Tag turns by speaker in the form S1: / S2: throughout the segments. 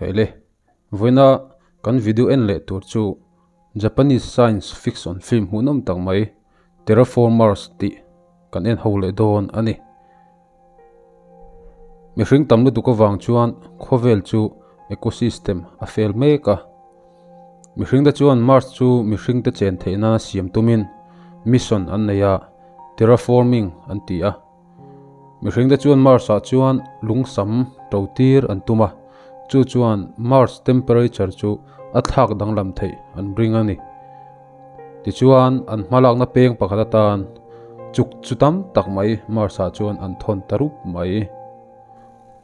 S1: Hei le, vawiina kan video en leh tur chu Japanese science fiction film hmuhnawm tak mai Terraformars tih kan en ho leh dawn a ni. Mihring tam lutuk avang chuan khawvel chu ecosystem a fel mek a. Mihring te chuan Mars chu mihring te chen theih nana siam tumin mission an nei a, terraforming an ti a. Mihring te chuan Mars ah chuan lungsam to tir an tum a, chu chuan Mars temperature chu a thlak danglam theih an ring a ni. Tichuan an hmalakna peng pakhat atan chuk chu tam tak mai Mars ah chuan an thawn ta rup mai.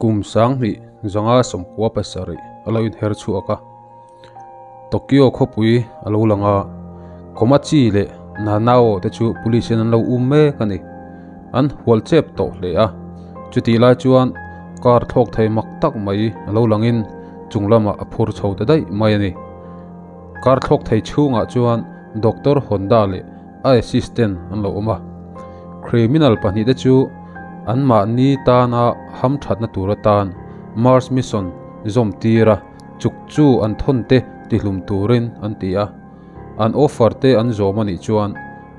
S1: Kum 2097 a lo inher chhuak a, Tokyo khawpui a lo lang a, Komachi leh Nanao te chu police in an lo um mek a ni. An hual chep tawh hle a, chutih lai chuan car thlawk thei mak tak mai a lo langin chung lamah a phur chho ta daih mai a ni. Car thlawk thei chhungah chuan Doctor Honda leh a assistant an lo awm a. Criminal pahnih te chu anmahni tana hamthatna tur atan Mars mission zawm tir a, chuk chu an thawn te tihlum turin an ti a. An offer te an zawm a nih chuan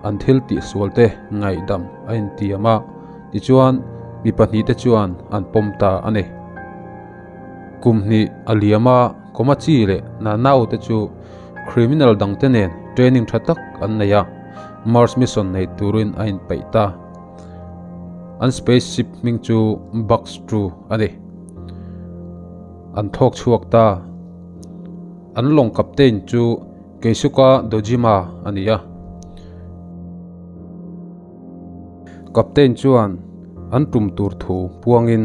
S1: an thil tihsual te ngaihdam a intiam a, tichuan mi pahnih te chuan an pawm ta a ni. Kum hnih a liam a, Komachi leh Nanao te chu criminal dangte nen training tha tak an nei a, Mars mission nei turin a inpeih ta. An spaceship hming chu Bugs 2 a ni. An thlawk chhuak ta. An lawng captain chu Keisuke Dojima a ni a. Captain chuan an tum tur thu puangin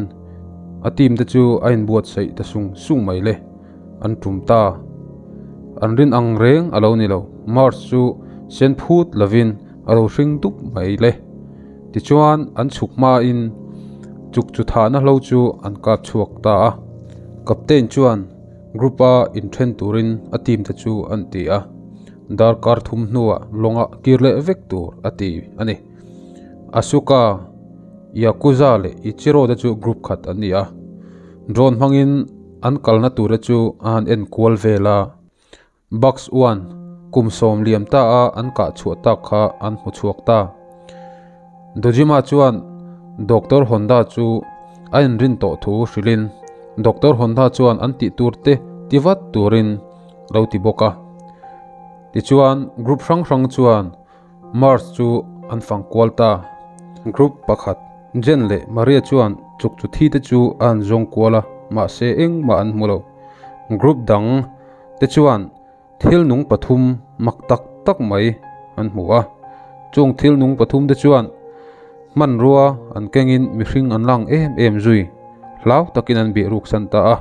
S1: a team te chu a inbuatsaih ta sung sung mai le. An tum ta. An rin ang reng a lo ni lo. Mars chu sen phut lovin a lo hring dup mai le. Tichuan an chhuk hmain chuk chu thahna hlo chu an kap chhuak ta a. Captain chuan group a inthen turin a team te chu an ti a. Darkar thum hnuah lawnga kir leh vek tur a ti a ni. Asuka, Yakuza leh Ichiro te chu group khat an ni a. Drone hmangin an kalna tura chu a han en kual vel a. Bugs 1 kum sawm liam ta a an kah chhuah tak kha an hmu chhuak ta. Dojima chuan Doctor Honda chu a inrin tawh thu hrilhin Doctor Honda chuan an tih tur te ti vat turin lo ti bawk a. Tichuan group hrang hrang chuan Mars chu an fang kual ta. Group pakhat Jen leh Maria chuan chuk chu thi te chu a han zawng kual a, mahse engmah an hmu lo. Group dang te chuan thil nung pathum mak tak tak mai an hmu a. Chung thil nung pathum te chuan hmanrua an kengin mihring an lang em em zui hlau takin an bih ruk san ta a.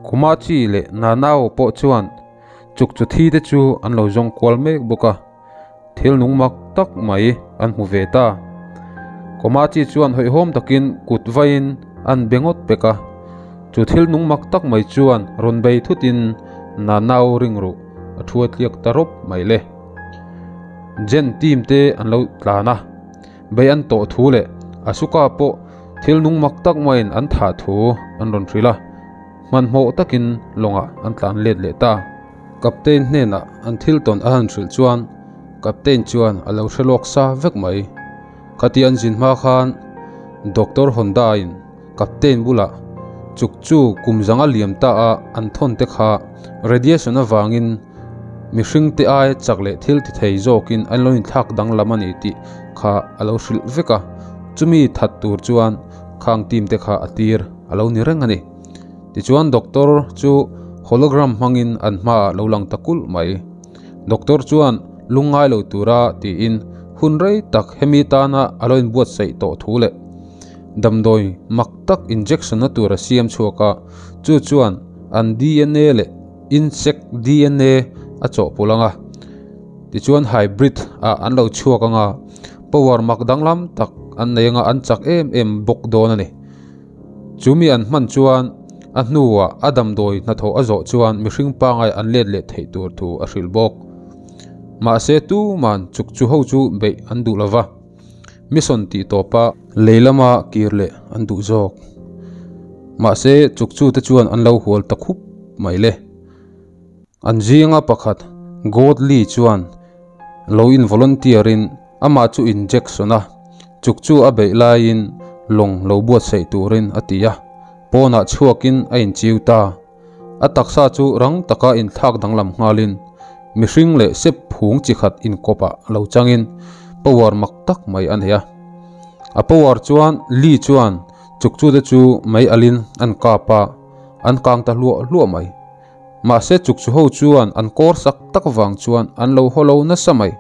S1: Komachi leh Nanao pawh chuan chuk chu thi te chu an lo zawng kual mek bawk a, thil nung mak tak mai an hmu ve ta. Komachi chuan hawihhawm takin kut vaiin an be ngawt pek a, chu thil nung mak tak mai chuan rawn bei thutin Nanao ring ruh a thu a tliak ta rawp mai le. Jen team te an lo tlan a, bei an tawh thu leh Asuka pawh thil nung mak tak maiin an thah thu an rawn hrilh a, hmanhmawh takin lawngah an tlan let leh ta. Captain hnenah an thil tawn a han hrilh chuan Captain chuan a lo hre lawk sa vek mai. Khati an zin hma khan Doctor Honda in Captain bulah chuk chu kum zanga liam ta a an thawn te kha radiation avangin mihring te ai chak leh thil ti thei zawkin an lo inthlak danglam a ni tih kha a lo hrilh vek a. Chumi that tur chuan khang team te kha a tir a lo ni reng a ni. Tichuan doctor chu hologram hmangin an hmaah lo lang ta kulh mai. Doctor chuan lungngai lo tura tiin hun rei tak hemi tana a lo inbuatsaih tawh thu leh damdawi mak tak injection na tur a siam chhuak a, chu chuan an DNA leh insect DNA a chawhpawlh ang a. Tichuan hybrid ah an lo chhuak ang a, power mak danglam tak an nei ang a, an chak em em bawk dawn a ni. Chumi an hman chuan a hnuah a damdawi hnathawh a zawh chuan mihring pangai an let leh theih tur thu a hrilh bawk. Mahse tuman chuk chu ho chu beih an duh lova, mission tih tawpa lei lama kir leh an duh zawk. Mahse chukchu te chuan an lo hual ta khup mai le. An zinga pakhat Godley chuan lo in volunteer in amah chu injection a, chukchu a beih laiin lawng lo buatsaih turin a ti a, pawnah chhuakin a inchiu ta. A taksa chu rang taka inthlak danglam nghalin mihring leh sep phung chi khat inkawpah lo changin power mak tak mai a nei a. A power chuan Lee chuan chukchute chu mei alin an kap a, an kang ta hluah hluah mai. Mahse chukchu ho chuan an kawr sak tak vang chuan an lo haw lo nasa mai.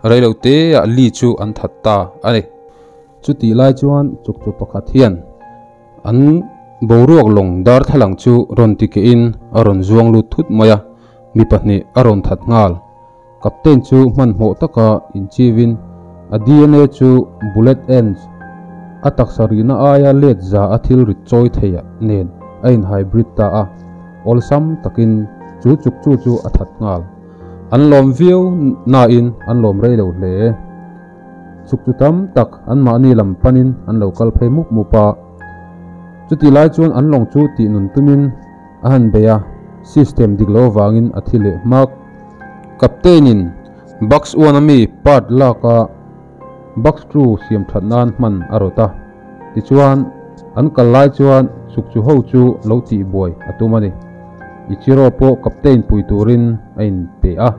S1: Reilo teah Lee chu an that ta a ni. Chutih lai chuan chukchu pakhat hian an boruak lawng darthlalang chu rawn ti kehin a rawn zuang lut thut mai a, mi pahnih a rawn that nghal. Captain chu hmanhmawh taka inchivin a DNA chu bullet ends a taksa rihna aia let za a thil rit chawi theih nen a in hybrid ta a, awlsam takin chu chukchu chu a that nghal. An lawm viau nain an lawm rei lo hle. Chukchu tam tak anmahni lam panin an lo kal phei mup mup a. Chutih lai chuan an lawng chu tih nun tumin a han bei a, system dik lo avangin a thi leh hmak. Captain-in Bucks uan ami part lak a Bucks crew siam that nan hman a rawt a. Tichuan, an kal lai chuan chukchu ho chu lo tih buai a tum a ni. Ichiro pawh captain pui turin a inpe a.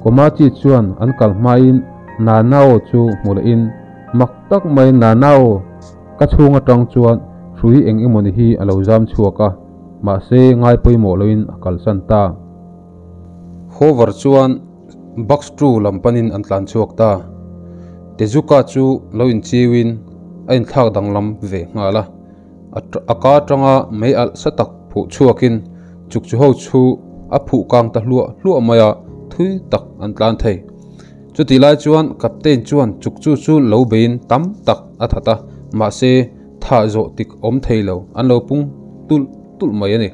S1: Komachi chuan an kal hmain Nanao chu hmu lehin mak tak mai Nanao ka chhung atang chuan hrui eng emawni hi a lo zam chhuak a, mahse ngai pawimawh loin a kalsan ta. Hover chuan Bucks True lam panin an tlan chhuak ta. Tezuka chu lo inchiuin a inthlak danglam ve nghal a. A ka atanga mei alh sa tak phuh chhuakin chukchu ho chu a phuh kang ta hluah hluah mai a, thui tak an tlan thei. Chutih lai chuan Captain chuan chukchu chu lo beiin tam tak a that a, mahse thah zawh tik awm thei lo, an lo pung tulh tulh mai a ni.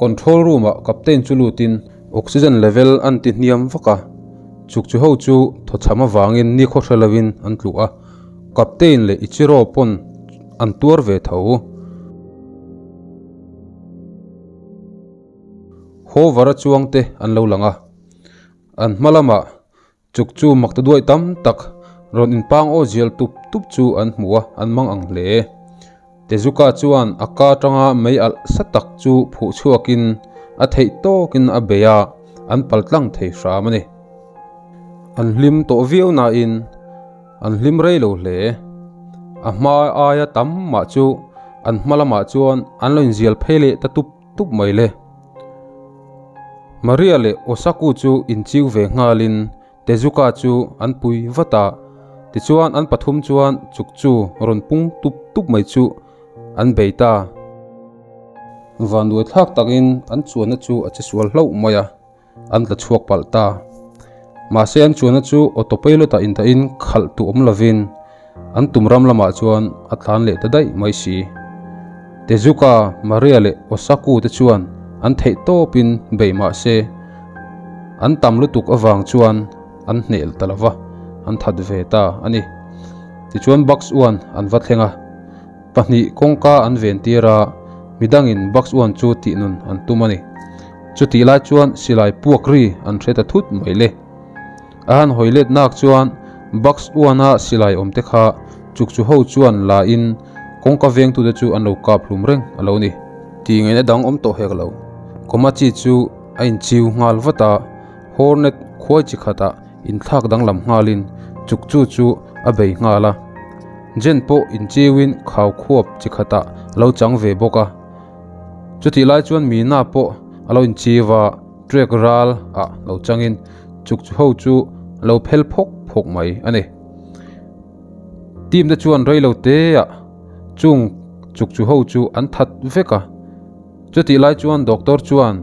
S1: Control room ah Captain chu lutin oxygen level an ti hniam vak a, chukchu ho chu thawchham avangin nikhaw hre lovin an tluh a. Captain leh Ichiro pawn an tuar ve tho. Hover-a chuangte an lo lang a, an hma lamah chuk chu makta duai tam tak rawn inpang aw zial tup tup chu an hmu a, an mang ang hle. Tezuka chuan a ka atanga mei alh sa tak chu phuh chhuakin a theih tawkin a bei a, an paltlang thei hram a ni. An hlim tawh viau nain An hlim rei lo hle. A hma aia tam mah chu an hma lamah chuan an lo inzial phei leh ta tup tup mai le. Maria leh Osaku chu inchiu ve nghalin Tezuka chu an pui vat a, tichuan an pathum chuan chukchu rawn pung tup tup mai chu an bei ta. Vanduai thlak takin an chuanna chu a che sual hlauh mai a. An tla chhuak palh ta. Mahse an chuanna chu autopilot ah indahin khalh tu awm lovin an tum ram lamah chuan a tlan leh ta daih mai si. Tezuka, Maria leh Osaku te chuan an theih tawpin bei mahse an tam lutuk avang chuan an hnel ta lova, an that ve ta a ni. Tichuan Bucks uan an va thleng a, pahnih kawngka an ven tir a, midangin Bucks uan chu tihnun an tum a ni. Chutih lai chuan silai puak ri an hre ta thut mai le. A han hawi let nak chuan Bucks uana silai awm te kha chukchu ho chuan la in kawngka vengtute chu an lo kap hlum reng a lo ni. Tih ngaihna dang awm tawh hek lo. Komachi chu a inchiu nghal vat a, Hornet khuai chi khatah inthlak danglam nghalin chukchu chu a bei nghal a. Jen pawh inchiuin khau khuap chi khatah lo chang ve bawk a. Chutih lai chuan Mina pawh a lo inchiv a, trek ral ah lo changin chuk chu ho chu a lo phel phawk phawk mai a ni. Team te chuan rei lo te ah chung chuk chu ho chu an that vek a. Chutih lai chuan doctor chuan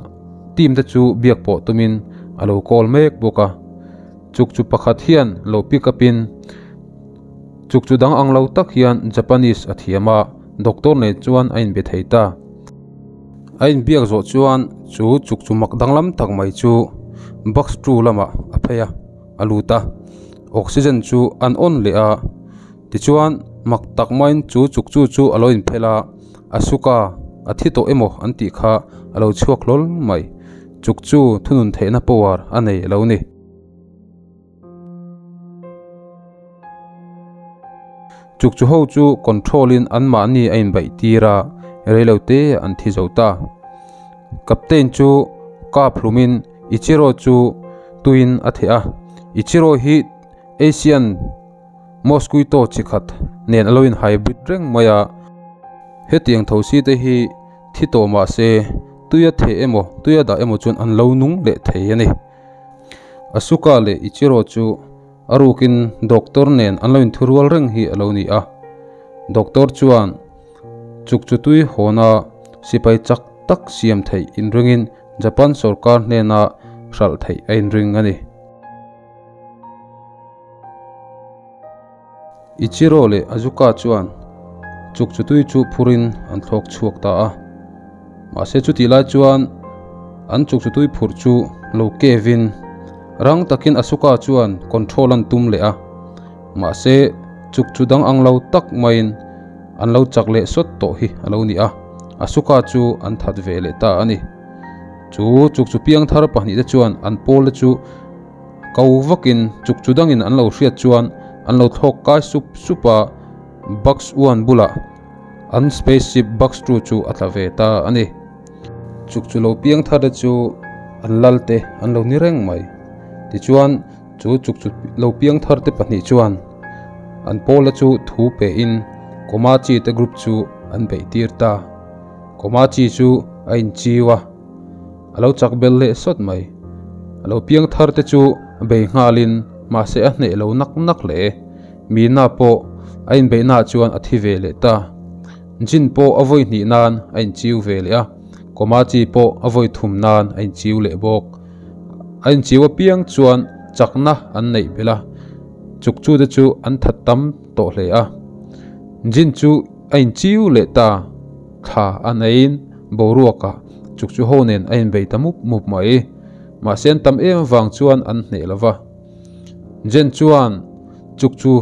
S1: team te chu biak pawh tumin a lo call mek bawk a. Chuk chu pakhat hian lo pick up in chuk chu dang ang lo tak hian Japanese a thiam a. Doctor nei chuan a inbe thei ta. A inbiak zawh chuan chu chuk chu mak danglam tak mai chu box two lamah a phei a, a lut a. Oxygen chu an on leh a, tichuan Mak tak maiin chu chukchu chu a lo inphelh a, Asuka a thi tawh emaw an tih kha a lo chhuak hlawl mai. Chukchu thunun theihna power a nei a lo ni. Chukchu ho chu control in anmahni a inbaih tir a, reilote an thi zo ta. Captain chu kap hlumin Ichiro chu tuiin a theh a, Ichiro hi Asian mosquito chi khat nen a lo in hybrid reng mai a, hetiang thosi te hi thi tawh mah se tuia theh emaw tuia dah emaw chuan an lo nung leh thei a ni. Asuka leh Ichiro chu a rukin doctor nen an lo inthurual reng hi a lo ni a, doctor chuan chukchutui hawna sipai chak tak siam theih inringin Japan sorkar hnena hralh theih a inring a ni. Ichiro leh Azuka chuan chukchutui chu phurin an thlawk chhuak ta a, mahse chutih lai chuan an chukchutui phurh chu lo kevin rang takin Asuka chuan control an tum leh a, mahse chukchu dang ang lo tak maiin an lo chak leh sawt tawh hi a lo ni a, Asuka chu an that ve leh ta a ni. Chu chukchu piang thar pahnihte chuan an pawlte chu Ko vakin chuk chu dangin an lo hriat chuan an lo thlawk kai sup sup a, Bugs One bulah an spaceship Bugs Two chu a tla ve ta a ni. Chuk chu lo piang thar te chu an lal te an lo ni reng mai. Tichuan chu chuk chu lo piang thar te pahnih chuan an pawla chu thu pe in Komachi te group chu an beih tir ta. Komachi chu a inchiu a. A lo chak bel leh sawt mai. A lo piang thar te chu bei nghalin mahse a hneh lo nak nak hle. Mina pawh a inbeihnaah chuan a thi ve leh ta. Jin pawh a vawi hnih nan a inchiu ve leh a, Komachi pawh a vawi thum nan a inchiu leh bawk. A inchiu apiang chuan chakna an neih belh a, chukchu te chu an that tam tawh hle a. Jin chu a inchiu leh ta. Thla a neiin boruakah chukchu ho nen a inbei ta mup mup mai. Mahse an tam em vang chuan an hneh lo va. Jen chuan chukchu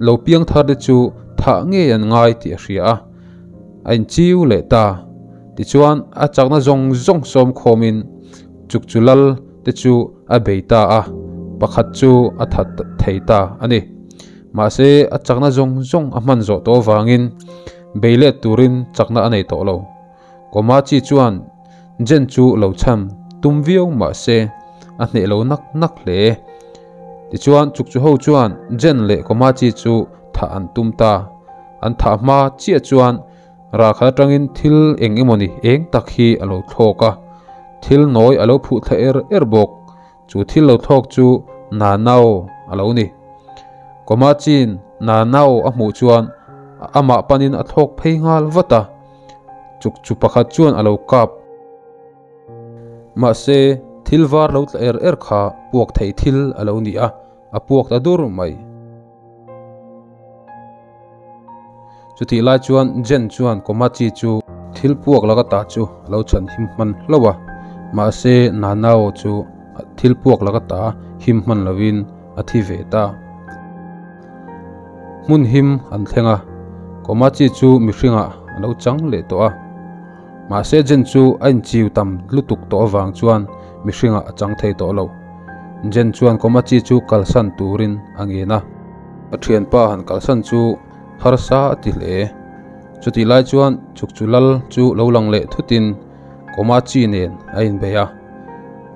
S1: lo piang thar te chu thah ngei an ngai tih a hria a, a inchiu leh ta. Tichuan a chakna zawng zawng sawm khawmin chukchu lal te chu a bei ta a, pakhat chu a that thei ta a ni. Mahse a chakna zawng zawng a hman zawh tawh avangin Bei let turin chakna a nei tawh lo. Komachi chuan Jen chu lo chhan tum viau mah se a hneh lo nak nak hle. Tichuan Chukchu ho chuan Jen leh Komachi chu thah an tum ta. An thah hma chiah chuan Rakha atangin thil eng emawni eng tak hi a lo thlawk a, thil nawi a lo phuh thla er er bawk. Chu thil lo thlawk chu Nanao a lo ni. Komachi'n Nanao a hmuh chuan amah panin a thlawk phei nghal vat a, chuk chu pakhat chuan a lo kap. Mahse, thil var lo tla er er kha puak thei thil a lo ni a, a puak ta dur mai. Chutih lai chuan Jen chuan Komachi chu thil puak laka ta chu a lo chhan him hman hlauh a, mahse Nanao chu thil puak laka ta him hman lovin a thi ve ta. Hmun him an thleng a, Komachi chu mihringah a lo chang leh tawh a, mahse Jen chu a inchiu tam lutuk tawh avang chuan mihringah a chang thei tawh lo. Jen chuan Komachi chu kalsan turin a ngen a. A thianpa han kalsan chu harsa a ti hle. Chutih lai chuan chukchu lal chu lo lang leh thutin Komachi nen a inbei a.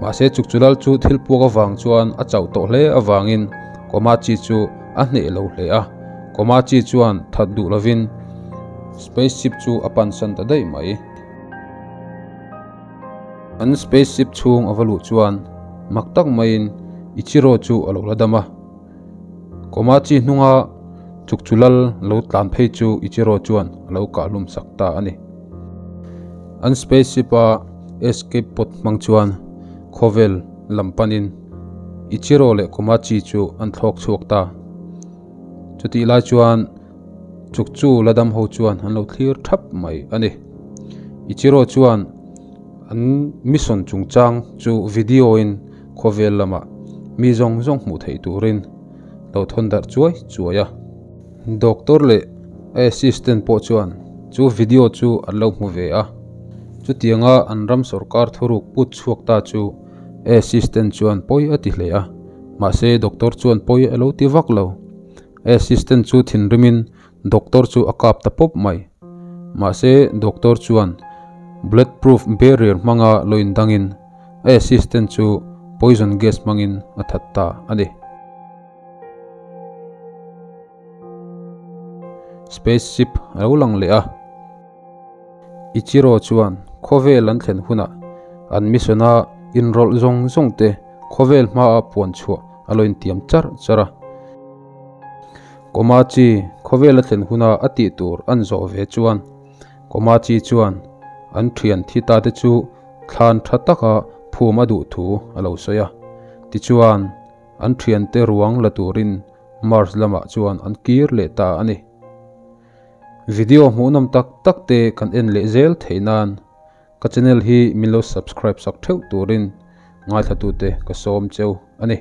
S1: Mahse chukchu lal chu thil puak avang chuan a chauh tawh hle avangin Komachi chu a hneh lo hle a. Komachi chuan that duh lovin spaceship chu a pansan ta daih mai. An spaceship chhung a va luh chuan mak tak maiin Ichiro chu a lo la dam a. Komachi hnunga chukchulal lo tlan phei chu Ichiro chuan a lo kah hlum sak ta a ni. An spaceship a escape pod hmang chuan khawvel lam panin Ichiro leh Komachi chu an thlawk chhuak ta. Chutih lai chuan chukchu la dam ho chuan an lo thlir thap mai a ni. Ichiro chuan an mission chungchang chu video in khawvel lamah mi zawng zawng hmuh theih turin lo thawn darh chuai chuai a. Doctor leh A assistant pawh chuan chu video chu an lo hmu ve a. Chutianga an ram sorkar thuruk put chhuak ta chu a assistant chuan pawi a ti hle a, mahse doctor chuan pawi a lo ti vak lo. A assistant chu thinrimin doctor chu a kap ta pawp mai. Mahse doctor chuan bulletproof barrier hmanga lo indangin a assistant chu poison gas hmangin a that ta a ni. Spaceship a lo lang leh a, Ichiro chuan khawvel an thlen hunah an mission a inrawlh zawng zawng te khawvel hmaa puan chhuah a lo intiam char char a. Komachi khawvel a thlen huna a tih tur an zawh ve chuan Komachi chuan an thian thi ta te chu thlan tha taka phum a duh thu a lo sawi a. Tichuan an thiante ruang la turin Mars lamah chuan an kir leh ta a ni. Video hmuhnawm tak tak te kan en leh zel theih nan ka channel hi min lo subscribe sak theuh turin ngaithlatute ka sawm cheu a ni.